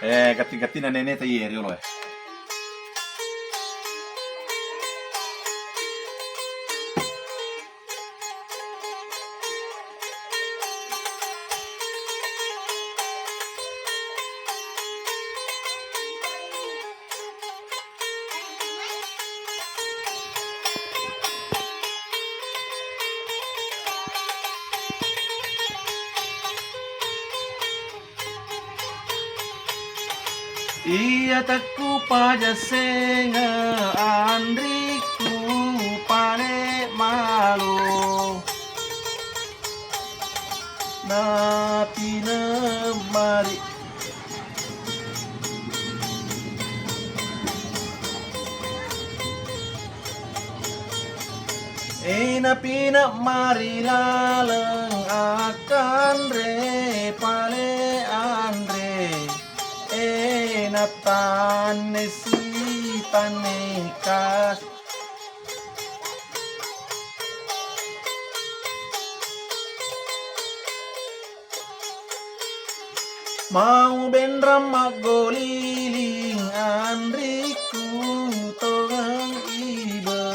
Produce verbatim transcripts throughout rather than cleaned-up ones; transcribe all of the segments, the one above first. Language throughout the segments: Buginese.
Eh, gatti-gattina neneta iye riolo e. Iya tekku pajassenga anrikku pale malo. Napine mari. E napine mari laleng akkanre pale anre. E natanne si tanne kas. Mau benrang maggoliling anrikku tongeng ibe.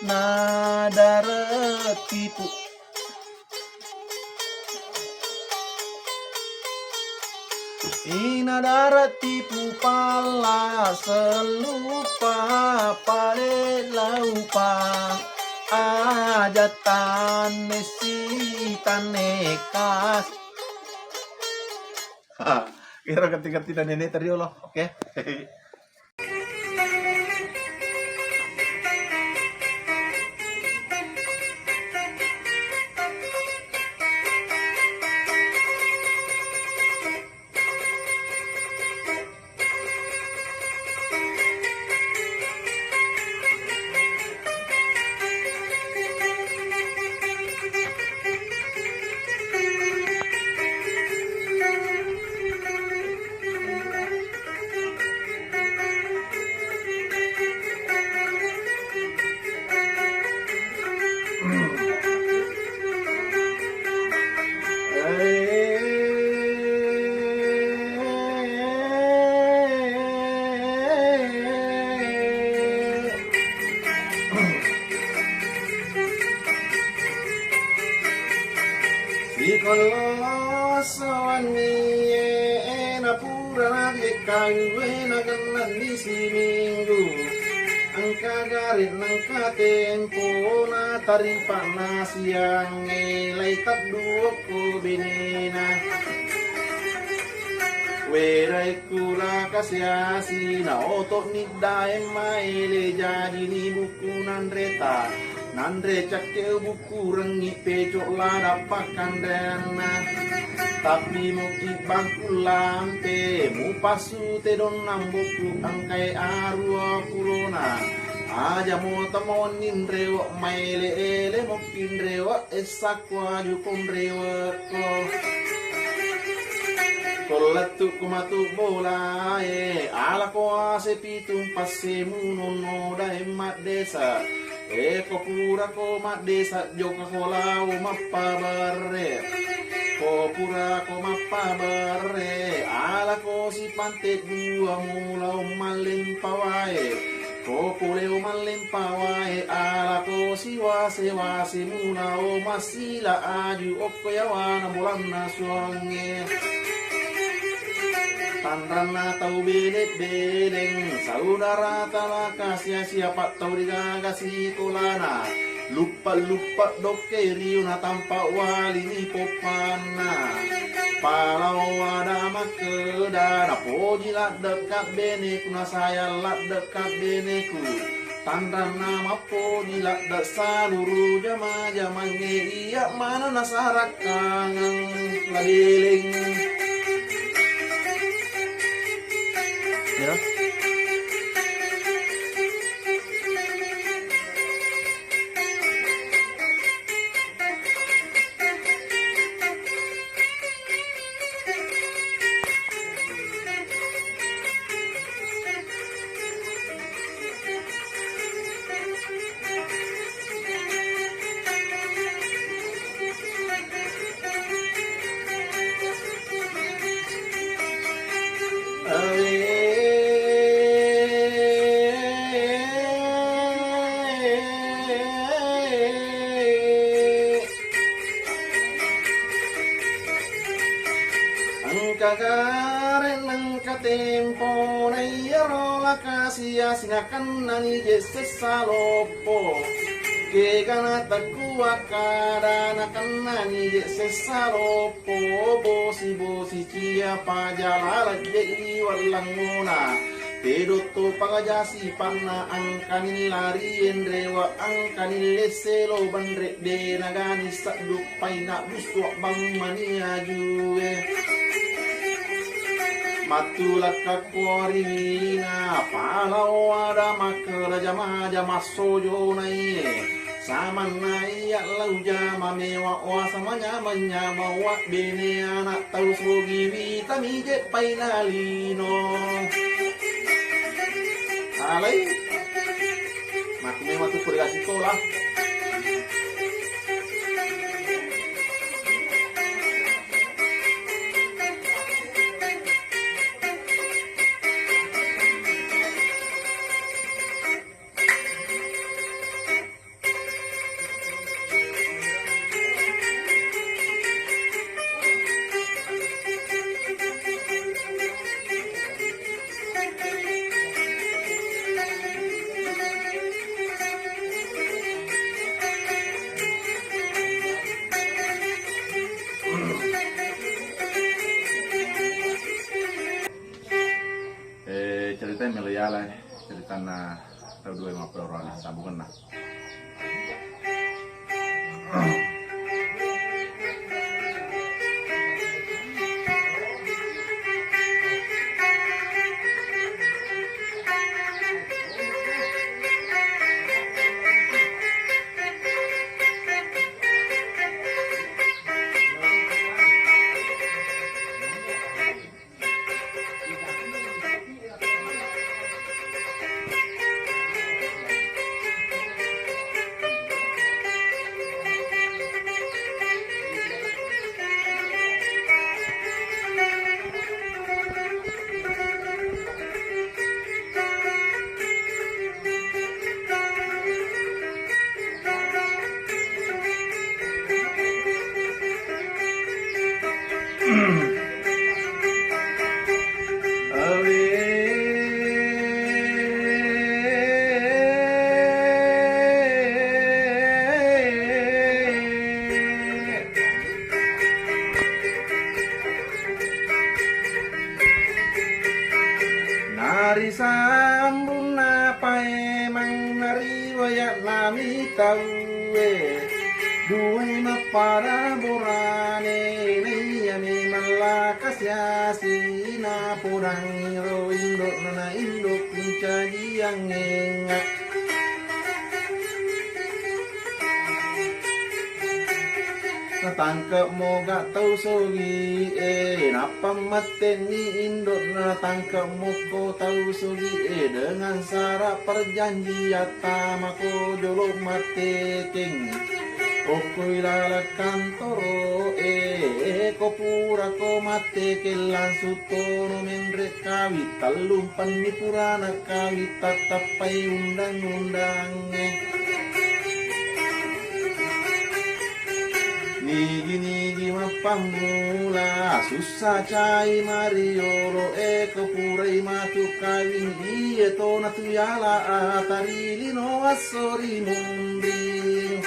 Nadarek tipu. Ina darat tipu palla sellupa pale laupa aja tanne si tanne kas. Ha, iro gatti-gatti dan nenek tadi Allah. Oke. Sikollo sawanni e, e, napura najekkang we nagenna ni siminggu. Engka gare nengka tempo na tarimpang na siang e, lai tedduokko benena. Werai kula kasiasi na oto ni daeng maele jadi ni buku nanreta. Nanre cakke buku rengngi pecok lada pakkanreanna. Tapi mukki bangku lampe, mupassu tedong nambokku engkai arua pulona. Aja mo tamawanni nrewe maele-ele mukki nrewe essa kuaju konrewekko. Kollettu ku matu bolae, ala ko ase pitung passemu nonno daeng maddesa. E ko pura ko maddesa, jokka ko lao mappabarre. Ko pura ko mappabarre, ala ko sipante dua mulao mallempawae. Ko puleo mallempawae, ala ko siwase-wase mulao masila aju okko yawana bolanna suangnge. Tanranna tau bele-beleng, saudara talaka sia-sia pattau rigaga sikolana. Luppa-luppa dokke riu natampa walini poppanna. Palao ada makkeda, napoji ladde kabbeneku, nasayang ladde kabbeneku. Tanranna mappoji ladde saluru jama-jamangnge iya mana nasarakkangeng labeleng. Ya. Kagare nengka tempo na iyaro lakasiasi nakennani je sessa loppo. Kegana tekkuwa kada nakennani je sessa loppo. Bosi-bosi cia pajala lejje liwallangona. Tedotto pangajasi panna angkanin lari enrewa angkanin lesselo banre de nagani saddu paina busuwa bang mani ajue. Mattu lakka kuari wina, palao ada makkeda jama-jama sojo nai. Samanna iya lau jama mewa wa sama nyama-nyama wa bene anak tau sogi wita mije paina lino. Alai. Mati memang tu pura sikola. Eh, cerita melo yala, eh, ceritanna tau dua mappero roana, sambungenna. Narisambunna paimeng nariwaya'nami tauwe, duai mappada borane, naiya memang lakasiasi, napodangngi ro indo'na, na indo' kuncajiangngengnga. Natangke'moga tau sogi'e, nappa mettenni indo'na, natangke'mokko tau sogi'e dengan syarat perjanjian, tamako jolo mattekeng. Okkoi laleng kantoro'e, ko purako mattekeng langsung tono menre' kawing, tellumpenni purana kawing tattappai undang-undangnge. Nigi-nigi mappammula, sussa cai mariolo, e ko purai matu kawing, iye tona tu yala atari lino wassori munring.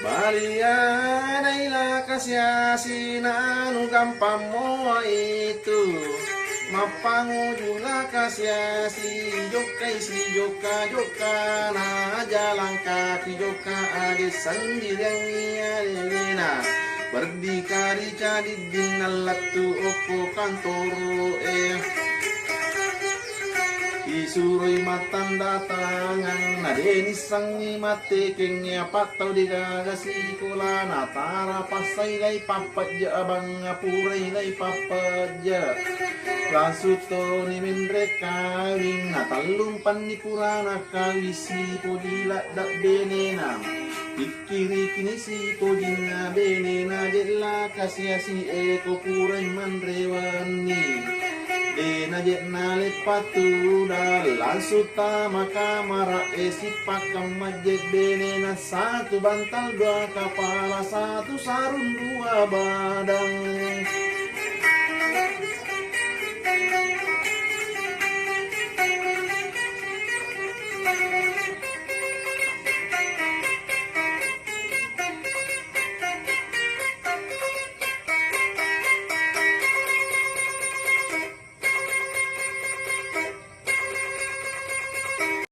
Baliana ila kasiasi nanu gampang mua itu. Mappanguju laka siasi, jokkai si jokka-jokka, na jalan kaki jokka ade sendiriangngi alena. Berdikari cadiddinna lettu okko kantoro e. Isuroi mattanda tangang, na de nissengngi mattekengnge apattau degaga sikola, na tara passai lai pappajja abang apurai lai pappajja. Langsung toni menre kawing, na tellung panni purana kawisi poji ladda benena. Pikkirikini sipojinna benena jella kasiasi eko purai manre wenni. Dena jekna leppatu dan langsung tama kamara e sipakka majjek benena satu bantal dua kapala satu sarung dua badang.